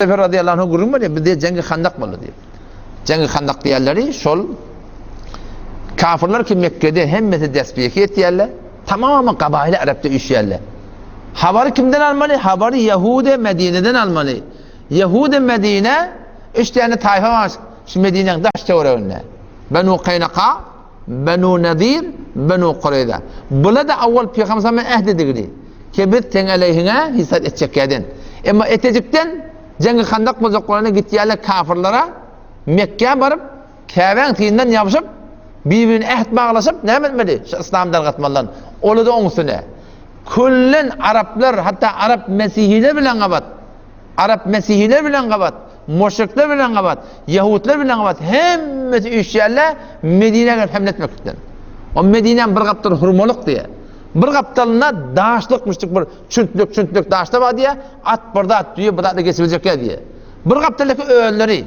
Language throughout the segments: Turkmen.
Sefer radyýallahu anhu gürrüň berýär, bizde Jeňgi Handak boldy diýip. Jeňgi Handak diýýärleri şol kafirler ki Mekgede hemmesi desbiki etýärler, tamamy gabaýly arapda üýşýärler. Habary kimden almaly? Habary Ýahude Medineden almaly. Ýahude Medine üç tane taýfa bar şu Medinäň daş töwereginde. Benu Kaýnaka, Benu Nadir, Benu Kureýza. Bula da awwal Pygamber bilen äht edigdi. Ki biz seň aleýhiňe hisap etjekkäden. Emma etejikden jeňi handak boljak bolanda gitýärler kafirlara Mekgä baryp Käbäň syndan ýapyşyp bir-birine äht baglaşyp näme etmeli? Şu yslam dargatmalydan. Ola-da oň üstüne. Küllen araplar hatda arap mesihiler bilen gabat. Arap mesihiler bilen gabat, muşrikler bilen gabat, ýahudlar bilen gabat hemmesi üýşýärler Medinä gelip hemle etmeklikden. O Medinäň bir gapdaly hurmalyk diýýär. Bir gapdalynda daşlykmyşdyk bir çüntlik-çüntlik daşlar bar diýýär, at bir zat, düýe bir zatla geçibiljek ýer diýýär. Bir gapdaldaky özleri,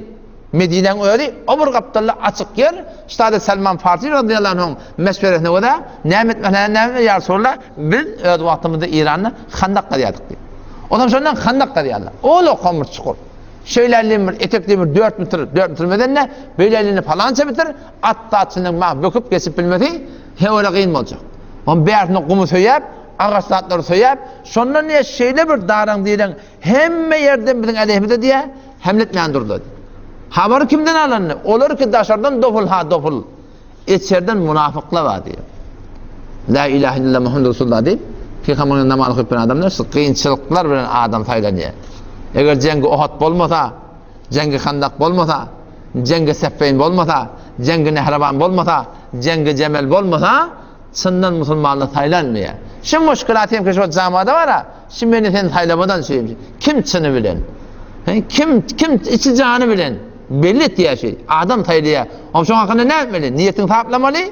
Medinäň özi, o bir gapdalda açyk ýer, ştada Salman Farsi radiyallahu anhuň meşweresine görä, näme etmeli, näme etmeli, ýa Resulallah, biz öz wagtymyzda Eýranda handak gazýardyk diýip. Onam şondan handak gazýarlar. Ol okan bir çukur. Şeýle bir etek bir 4 metr, 4 metr medende, beýle palança metr, at zatçynyň ma böküp geçip bilmesi hewele gyn boljak. On bärsine gumy söýäp, agaç zatlary söýäp, şondan niýe şeýle bir daraň diýlen Hemme ýerden biziň äleyhimize diýýär, hemle etmän durlar. Habary kimden alyndy? Olar ki daşardan doful ha doful. Içerden munafyklar bar diýýär. La ilahe illallah Muhammed Resulullah diýip, pygamberiň namaz okyp bilen adamlar şu kynçylyklar bilen adam saýlanýar. Eger jeňgi Ohad bolmasa, jeňgi Handak bolmasa, jeňgi Seffeýn bolmasa, jeňgi Nehrawan bolmasa, jeňgi Jemel bolmasa, Çyndan musulmanlar saýlanmaýar. Şu muşkilat hem ki şu jamada bar-a, şu meni sen saýlamadan şu kim çyny bilen? Kim kim içi jany bilen belli etýär şu. Adam saýlaýar. Oň şoň hakynda näme etmeli? Niýetini saplamaly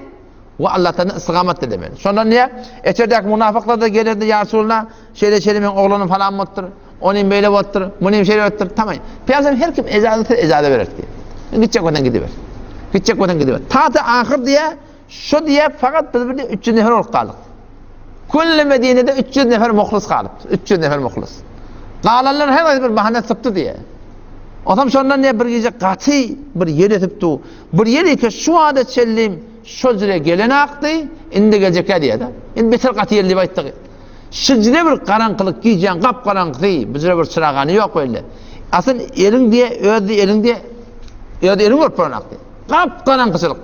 we Allahdan istigamat dilemeli. Şondan diýär, Eçerdäki munafyklar da gelerdi ýa Resulallah, şeýle şeýle meň oglanym falan bolupdyr, onym beýle bolupdyr, munym şeýle bolupdyr. Tamam. Pygamber her kim ejaza ejaza bererdi. Gitjek bolsaň gidiber. Gitjek bolsaň gidiber. Ta-ta ahyr diýär, Şo diýýär, fakat biz birde 300 nefer bolup galdyk. Külli Medinede 300 nefer muhlis galypdy. 300 nefer muhlis. Galanlar her haýsy bir bahana sypdy diýýär. Otam şondan diýýär, bir gije gaty bir ýel ösüpdi. Bir ýel eke şu ada çenli şo jire gelen akdy, indi geljekä diýýär-de. Indi beter gaty ýel diýip aýtdy. Şijire bir garaňkylyk, gijäň gap-garaňkysy, bu jire bir çyragany ýok belli. Asyl eliň diýe, öz diýe, eliň diýe, öz eliň görüp bolan akdy. Gap-garaňkyçylyk.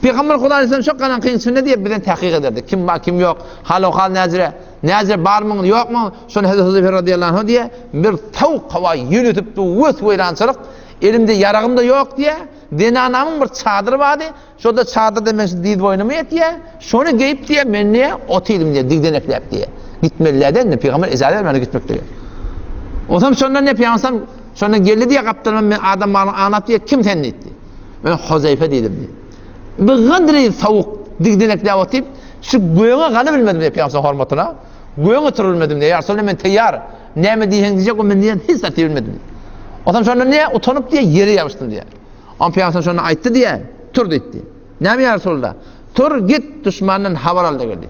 Pygamber Huda aleyhisselam şo garaňkyň içinde diýip bizden tahkyk ederdi. Kim bar, kim ýok, hal-ahwal näjire, näjire barmyň, ýokmyň? Şony Hezreti Huzeyfe radiyallahu anhu diýe, bir sowuk howa ýel ötüpdi, wes-weýrançylyk, elimde ýaragym-da ýok diýe, zenanamyň bir çadyry bardy, şo-da çadyrda men şu diz boýnuma ýetýä, şony geýip diýe, men diýe, otyrym diýe, digdenekläp diýe. Gitmeli-dä indi, pygamber ejaza bermedi gitmek diýe. Onsoň şondan ne pygamber şondan geldi diýe gapdalyma men adam baryny aňlap diýe, kim sen diýdi. Men Huzeyfe diýdim diýdi. Bir gadry sowuk digdenekläp otyp, şu göňe gala bilmedim diýip Pygamber hormatyna. Göňe oturyp bilmedim diýip. Ýa Resulallah men teýýar. Näme diýseň diýjek, o men diýen hiç zat diýip bilmedim. Onsoň şonda näme utanyp diýe ýere ýapyşdym diýe. Onsoň Pygamber şonda aýtdy diýe, tur diýdi. Näme ýa Resulallah? Tur git duşmandan habar al diýdi.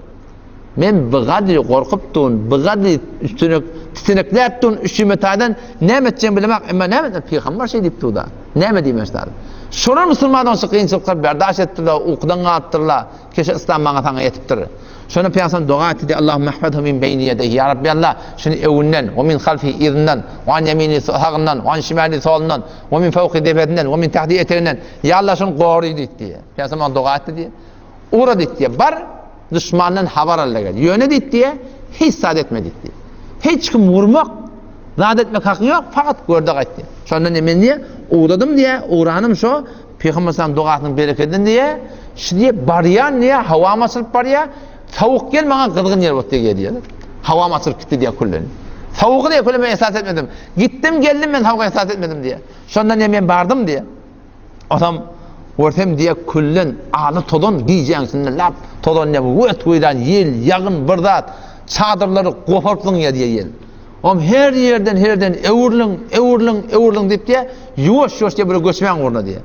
Men bigadry gorkupdun, bigadry üstüne titinekläpdun, üşüme taýdan näme etjegimi bilemok, emma näme etmeli, pygamber şeý diýip dur-da. Näme diýmeli şu zada? Şolar musulmanlar şu kynçylyklar berdaş etdiler, ukudan galypdyrlar, keşe yslam maňa saňa ýetipdir. Şonda pygamber doga etdi, Allahumma ihfazhu min beýni ýedeýhi, ýa Rabbi Allah, şuny öňünden, we min halfi, yzyndan, we an ýemini, sagyndan, we an şimali, solundan, we min fawki, depesinden, we min tahti, eteginden, ýa Allah şuny gory diýdi. Pygamber doga etdi diýdi. Ugra diýdi, bar, Duşmandan habar al-da gel. Ýöne diýdi, hiç zat etme diýdi. Hiç kim vurmak, zat etmek hakyň ýok, fakat gör-de gaýt diýdi. Şonda ne men diýe, ugradym diýe, ugranym şo, Pygamber sallam dogasynyň berekedinden diýe, şu diýe barýan diýe, howam açylyp barýa, sowuk gel maňa gyzgyn ýer bot diýe diýe. Howam açylyp gitdi diýe küllen. Sowugy diýe küllen men esas etmedim. Gitdim geldim men sowuga esas etmedim diýe. Şonda ne men bardym diýe. Otam görsem diýe küllen aly tozan gijäň içinde lap tozan diýe wet weýran ýel ýagyn bir zat çadyrlary goparyp zyňýar diýe ýel. Om her ýerden herden öwrüliň öwrüliň öwrüliň diýip diýe ýuwaş ýuwaş diýe bir göçmäň ugruna diýe.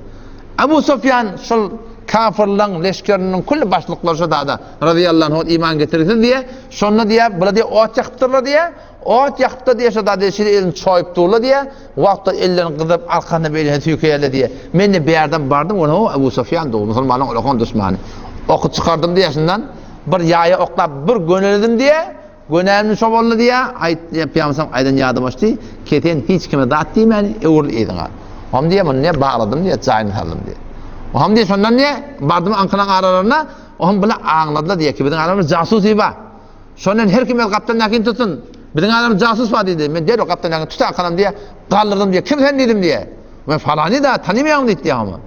Abu Sufýan şol kafirlaň leşgeriniň külli başlyklary şo dada razyýallahu anhu iman getirsiz diýe şonda diýe bula diýe ot ýakypdyrlar diýe. Ot ýakypda diýýär, şo zady şeýle elini çoýup durla diýýär. Wagtda ellerini gyzyp arkasyna beýlesine süýkeýärler diýýär. Men-de bärden bardym, ol ho Ebu Sufýan dur, musulmanlaryň ullakan duşmany. Oky çykardym diýýär şundan. Bir ýaýa oklap bir göneledim diýýär. Gönämni şo boldy diýýär. Aýt diýýär, Pygamberimiz aýdan ýadyma düşdi. Kesen hiç kime zat diýmän, öwrül yzyňa. Oňam diýýär, muny diýýär, bagladym diýýär, jaýyna saldym diýýär. Oňam diýýär, şondan diýýär, bardym aňkylaň aralaryna, oňam bular aňladylar diýýär ki, biziň aramyzda jasusy bar. Şondan her kim öz gapdalyndakyny tutsun. Biziň aramyzda jasus bar diýdi. Men derrew gapdalyndakyny tutakalam diýýär, galdyrdym diýýär. Kim sen diýdim diýýär. Men falany-da, tanymaýaňmy diýdi diýýär oňa.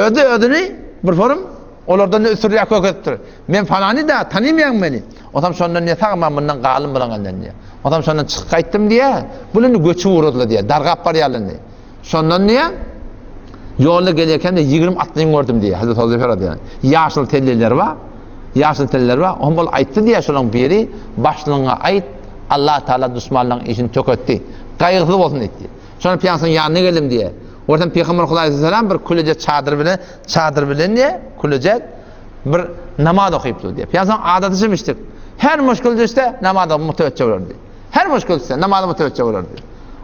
Özi özüni bir forum olardan da üstünräk görkezipdir. Men falany-da, tanymaýaňmy meni? Onsoň şondan diýýär, sag-aman mundan galym bilen elden diýýär. Onsoň şondan çykyp gaýtdym diýýär. Bular indi göçüp ugradylar diýýär. Dargap barýarlar indi. Şondan diýýär, ýolda gelýärkäm diýýär, 20 atlyny gördüm diýýär. Hazreti Huzeýfe razyýallahu anh. Ýaşyl telleleri bar. Ýaşyl telleleri bar. Oňa ol aýtdy diýýär, şolaryň biri, başlygyňa aýt, Allah Taala duşmanlaryň işini töketdi. Gaýgysyz bolsun diýdi. Şonda pygamberyň ýanyna geldim diýýär. Görsem pygamber Hudaý aleyhisselam bir küleje çadyr bilen, çadyr bilen diýýär, küleje bir namaz okyp dur diýýär. Pygamber adaty şemişdik. Her muşkul düşse namaza mütewejje bolardy. Her muşkul düşse namaza mütewejje bolardy.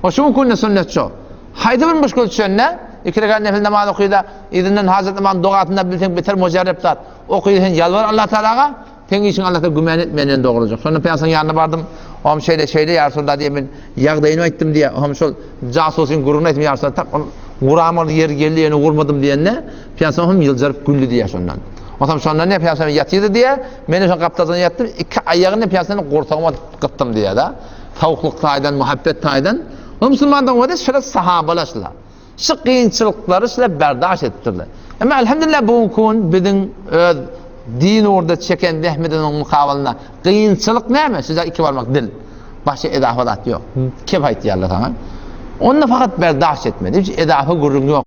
O şu günde sünnet şo. Haýsy bir muşkul düşende iki rekat nefil namaz okyda, yzyndan hajat namaz dogasyny da bilseň beter mujarrep zat. Okyda sen ýalbar Allah Tagalaga, seň işiň Allah Tagala gümän etmenden dogrujak. Şonda pygamberyň ýanyna bardym. Oňam şeýle şeýle ýa Resulallah diýe men ýagdaýyny aýtdym diýe. Oňam şol jasusyň gürrüňini aýtdym ýa Resulallah tak ol guramaly ýeri geldi ýöne gurmadym diýende pygamber hem ýyljaryp güldi diýe şondan. Onsoň şondan ne pygamber ýatydy diýe. Men şoň gapdalynda ýatdym. Iki aýagyny pygamberyň gursagyma gytdym diýe da. Sowuklyk taýdan, muhabbet taýdan. O musulmandan bolsa şeýle sahabalar şular. Şu kynçylyklary şular berdaş edipdirler. Emma elhamdülillah bu gün gün biziň öz din ugrunda çeken zähmetimiziň mukabalynda kynçylyk näme? Şuja iki barmak dil. Başga edafa zat ýok. Kep aýtýarlar saňa. Onda fakat berdaş etmeli. Hiç edafa gürrüň ýok.